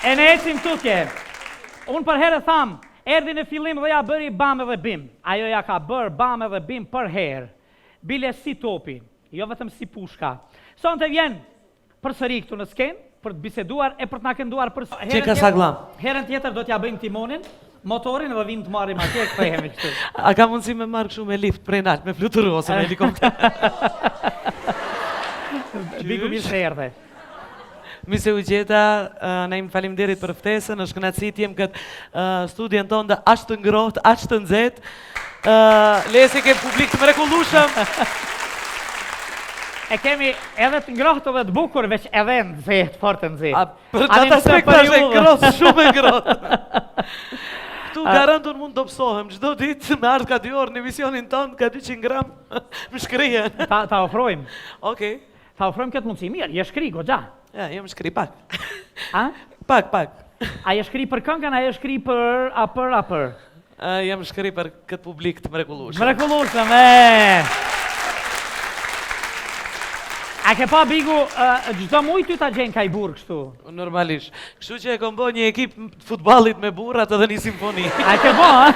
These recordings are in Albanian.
E ne ecim tutje. Unë përherë e tham, erdhi në fillim dhe ja bëri bam edhe bim. Ajo ja ka bërë bam edhe bim përherë. Bile si topi, jo vetëm si pushka. Sonte vjen përsëri këtu në skenë për të biseduar e për të na kënduar për herën tjetër. Herën tjetër do t'ja bëjmë timonin, motorin dhe vijmë të marrim atje e kthehemi kështu. A ka mundësi me marrë kështu me lift prej nalt, me fluturu ose me helikopter? Bigu mirë se erdhe. Mirë se u gjeta, Naim faleminderit për ftesën, është kënaqësi të jem këtë studion tënde aq të ngrohtë, aq të nxehtë. Lesi ke publik të mrekullueshëm. E kemi edhe të ngrohtë dhe të bukur, veç edhe nxehtë, fort e nxehtë. Për atë aspekt është e ngrohtë, shumë e ngrohtë. Këtu garant unë mund të dobësohem, çdo ditë me ardhë ka dy orë në emisionin tënd, ka 200 gram, më shkrihen. Ta, ta ofrojmë. Okej. Ta ofrojmë këtë mundësi. Mirë, je shkri, goxha. Ja, jam shkri pak. A? Pak, pak. A je shkri për këngën, a je shkri për, a për, a për? A, jam shkri për këtë publik të mrekullueshëm. Mrekullueshëm, e! A ke pa Bigu, çdo muj ty ta gjenë kaj burrë kështu? Normalisht. Kështu që e kom bo një ekip të futbollit me burrat edhe një simfoni. A ke bo, a?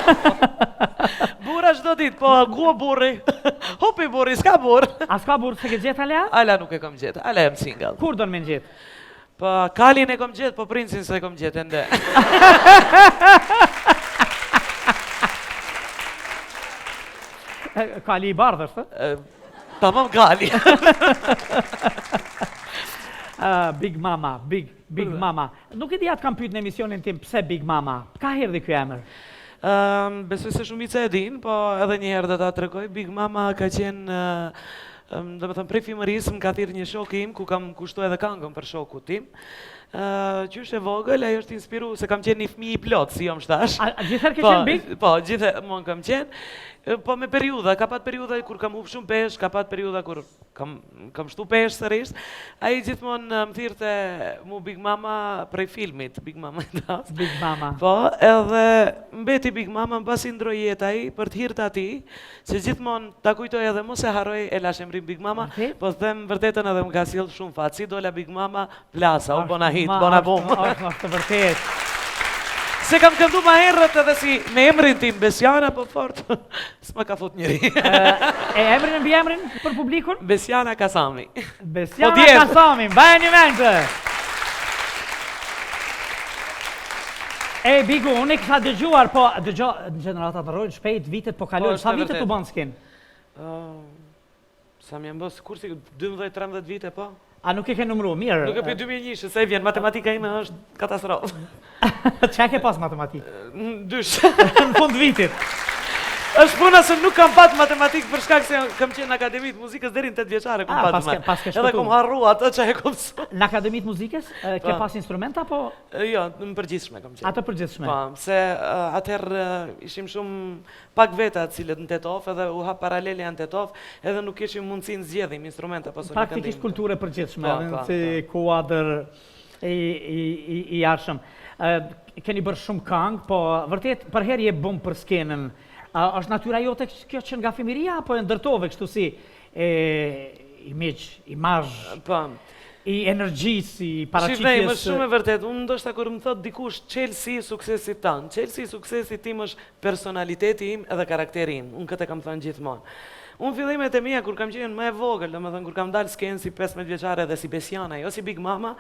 Burra çdo ditë, po ku o burri? Hopi burri, s'ka burrë. A s'ka burrë, s'e ke gjetë ala? Ala nuk e kom gjetë, ala jam single. Kur don me gjetë? Po, kalin e kom gjetë, po princin s'e kom gjetë ende. Kali i bardhë është? Tamam kali. Big Mama, Big, Big Mama. Nuk e di a të kam pyet në emisionin tim pse Big Mama. Ka erdhi ky emër? Besoj se shumica e din, po edhe një herë do ta tregoj. Big Mama ka qenë domethënë prej fëmijërisë më ka thirrë një shok im ku kam kushtu edhe kangën për shokut tim. Qysh e vogël, ai është inspiru se kam qenë një fëmijë i plot, si jam tash. A gjithherë ke po, qenë big? Po, gjithmonë kam qenë. Po me periudha, ka pat periudha kur kam hup shumë peshë, ka pat periudha kur kam kam shtu peshë sërish. Ai gjithmonë më thirrte mu Big Mama prej filmit, Big Mama i das. Big Mama. Po, edhe mbeti Big Mama mbasi ndroi jetë ai për të hir të atij, që gjithmonë ta kujtoj edhe mos e harroj e lash emrin Big Mama, po them vërtetën edhe më ka sjell shumë fat. Si dola Big Mama, Plasa, u bona hit, bona bum. Është, është vërtet. Se kam këndu ma herët edhe si me emrin tim Besiana, po fort, s'ma ka fut njeri. E emrin e mbiemrin për publikun? Besiana Kasami. Besiana po Kasami, mbajeni mend. E, Bigu, unë e kisha dëgjuar, po, dëgjo, gjeneratat ndërrojnë shpejt, vitet po kalojnë, po, sa vite t'u banë n'skenë? Sa më janë bë, kur si 12-13 vite, po? A nuk e ke numru, mirë. Nuk e prej 2001, se i vjen, matematika ime është katastrofë. Qa ke pas matematikë? Dysh. Në fund vitit. është puna se nuk kam pat matematikë për shkak se kam qenë në Akademi të Muzikës deri në 8 vjeçare kom pat pas, pas ke Edhe kom harru atë që e kom mësu. Në Akademi të Muzikës, ke po. pas instrumenta apo? Jo, në përgjithshme kam qenë. Atë përgjithshme. Po, se atëherë ishim shumë Pak veta të cilët në Tetovë edhe u hap paralelja në Tetovë edhe nuk kishim mundësi të zgjedhim instrumente apo këndim. Praktikisht kulturë e përgjithshme, po, po, si po. kuadër i, i, i, i arshëm. Keni bërë shumë kangë, po vërtet përherë je bum për skenën. A është natyra jote kjo që nga fëmijëria apo e ndërtove kështu si e imazh, imazh? Po. I energjisë, i paraqitjes. Shih, është shumë e vërtetë. Unë ndoshta kur më thot dikush çelësi i suksesit tënd, çelësi i suksesit tim është personaliteti im edhe karakteri im. Unë këtë e kam thënë gjithmonë. Unë fillimet e mia kur kam qenë më e vogël, domethënë kur kam dalë skenë si 15 vjeçare dhe si Besiana, jo si Big Mama,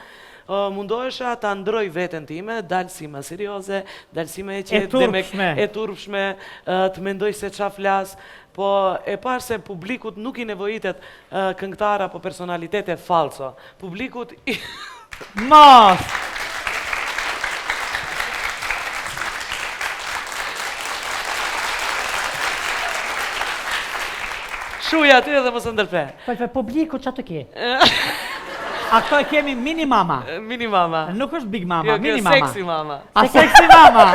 mundohesha ta ndroj veten time, dal si më serioze, dal si më e qetë, e turpshme, e turpshme, të mendoj se ça flas, po e pashë se publikut nuk i nevojitet këngëtar apo personalitete fallco. Publikut i Mos! Shuj aty edhe mos e ndërpre. Po po publiku ça të ke? A këto e kemi mini mama? Mini mama. Nuk është big mama, jo, mini mama. Sexy mama. A sexy mama.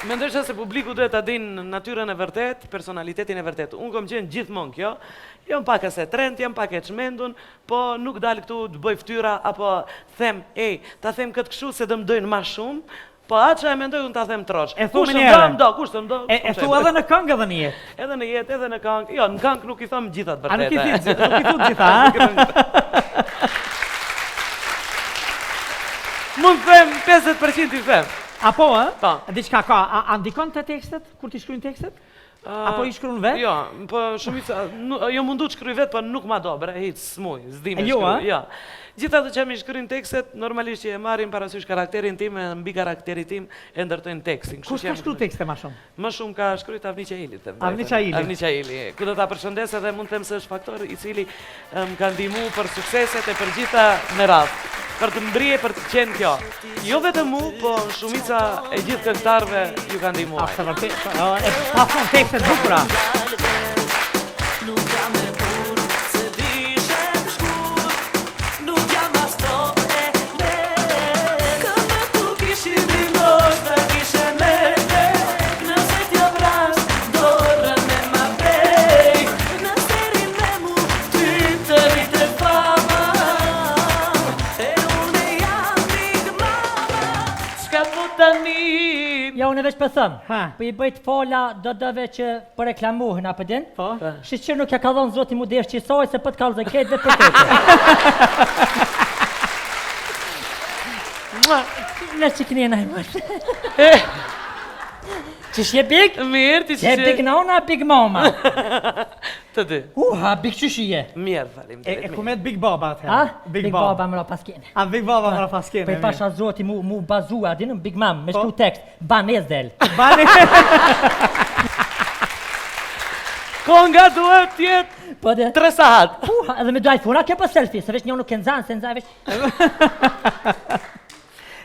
Mendoj se publiku duhet ta dinë natyrën e vërtetë, personalitetin e vërtetë. Unë kom qenë gjithmonë kjo, jam pak ase trend, jam pak e çmendun, po nuk dal këtu të bëj fytyra apo them, ej, ta them këtë kështu se do më dojnë ma shumë, po atë që e mendoj unë ta them troç. E thu më do, më do, kush të më do? E, e thu edhe në këngë edhe në jetë. Edhe në jetë, edhe në këngë. Jo, në këngë nuk i them gjitha të vërteta. A nuk i thu, nuk i thu gjitha, a? Mund të them 50% i them. Apo, ë? Po. Diçka ka, a, a ndikon te tekstet, kur t'i shkruajnë tekstet? Apo i shkruan vetë? Jo, po shumica, jo mundu të shkruj vetë, po nuk ma do, bre, hiç, s'muj, s'di me jo, shkru, jo. Gjithë ato që mi shkruajnë tekstet, normalisht që e marrin parasysh karakterin tim e mbi karakterin tim e ndërtojnë tekstin. Kush ka shkru tekste ma shumë? Më shumë ka shkrujt Avni Qaili, them. Avni Qaili. Avni Qaili. Ku do ta përshëndes edhe mund të them se është faktor i cili më ka ndihmu për sukseset e për gjitha me radhë. Për të mbrije, për të qenë kjo. Jo vetëm mu, po shumica e gjithë këngëtarëve ju ka ndihmuar. Është vërtet, e pa fund tekste të bukura. Nuk jam e burr, se dishem shkur Nuk jam as top e le Këmë tu kishim i ndoshta kishe me te Nëse t'ja vras dorën me ma prej Nëse ri me mu ty të rritet fama E unë jam big mama S'ka po tani Ja, unë veç për thëm. Ha. Po i bëjt fola do dëve që po reklamohen, apo din? Po. Shyqyr nuk ja ka dhënë zoti mu desh qisaj se po të kallzoj krejt vetë për tete. Mua. Në që këni e najmë. Qysh je big? Mirë, ti Je big nona, big mama. Të dy. Uha, big qysh je? Mirë, E, faleminderit. e ku met Big Baba atëherë? Ha? Big Baba më ra pas kene. A Big Baba më ra pas kene. Po i pasha zoti mu, mu bazua, din, Big Mam, me shkru tekst, banez del. Bane. Konga duhet t'jetë Po dhe, 3 sahat. uha, edhe me dy iPhone-a, kjo po selfie, se veç një nuk e nxan, se nxan veç.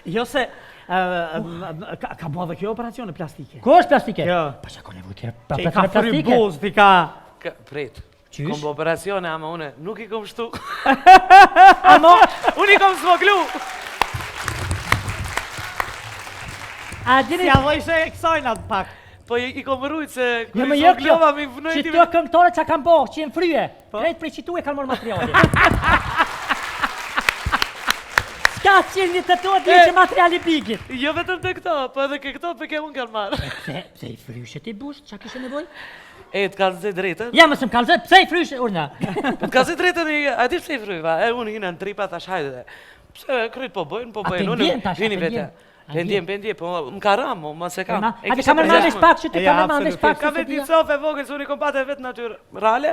Jo se ë, ka, ka bo edhe kjo operacione plastike. Ku është plastike? Jo. Po çka ka nevojë kjo? Që i ka Operacione fry plastike. buzë, ti ka... Ka, prit. Qysh? Kom bo operacione, ama une nuk i kom shtu. Amo, Unë i kom smoglu. a dini Si a dhojshe e kësajna pak. Po i, i kom rujt se kur Jo, i më jo kjo, smoglova mi vënoj që ti të këngëtore që kanë bo, që jenë fryje, Po. krejt prej qitu e kanë marrë materialin. S'ka qenë një të to di që materiali bigit. Jo vetëm te këto, po edhe ke këto, pe ke unë kanë marrë. Pse, pse i fryshe ti bush, qa kishe nevojë? E, të kanë zë drejtën. Ja, më sëm kalzë, pse i fryshe, urna? Po të kanë zë drejtën, i- a di pse i fryva? E, unë hina në tripa, thash, hajde. Pse, kryt po bëjnë, po A bëjnë. pe Unë ndjen tash, a hini pe vete. ndjen? A Pe ndjen, pe ndjen, po më ka ra, mo, mos e kam. Ma, E a kisha kamerman përgjithmonë. vesh pak që ti Ja, kamerman vesh pak. Ka se vetë s'e një dia. cofë e vogël, se unë i kom patë vetë natyrale,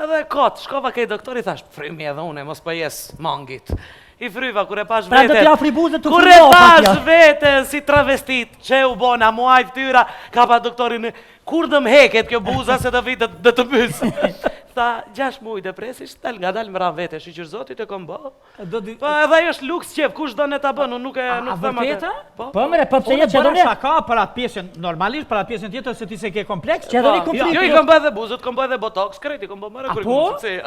edhe kot, shkova ke doktori, thash, frymi edhe une, mos po jes mangit. I fryva, kur e pash Pra do veten. t'i afri buzën tu Kur e frymo, pash pak, jo. veten si travestit, që u bona, muaj fytyra, kapa doktorin, kur do më heket kjo buza se do vi do, do të mys. Tha, 6 muaj dhe presish, dal nga dal më ra vete, shyqyr zotit e kom bo. Do di... Po edhe ajo është luks qef, kush do ne ta bën, unë nuk e A- nuk a them atë. vërtet, a? Po. Po mëre, po pse Unë je që do bëra ne? shaka për atë pjesën, normalisht për atë pjesën tjetër se ti se ke kompleks. Që do ne Po, kom Jo, frymë, i jo. kom bë edhe buzët, kom bë edhe botox, krejt i kom bë mërë kur i A po? kom sukse.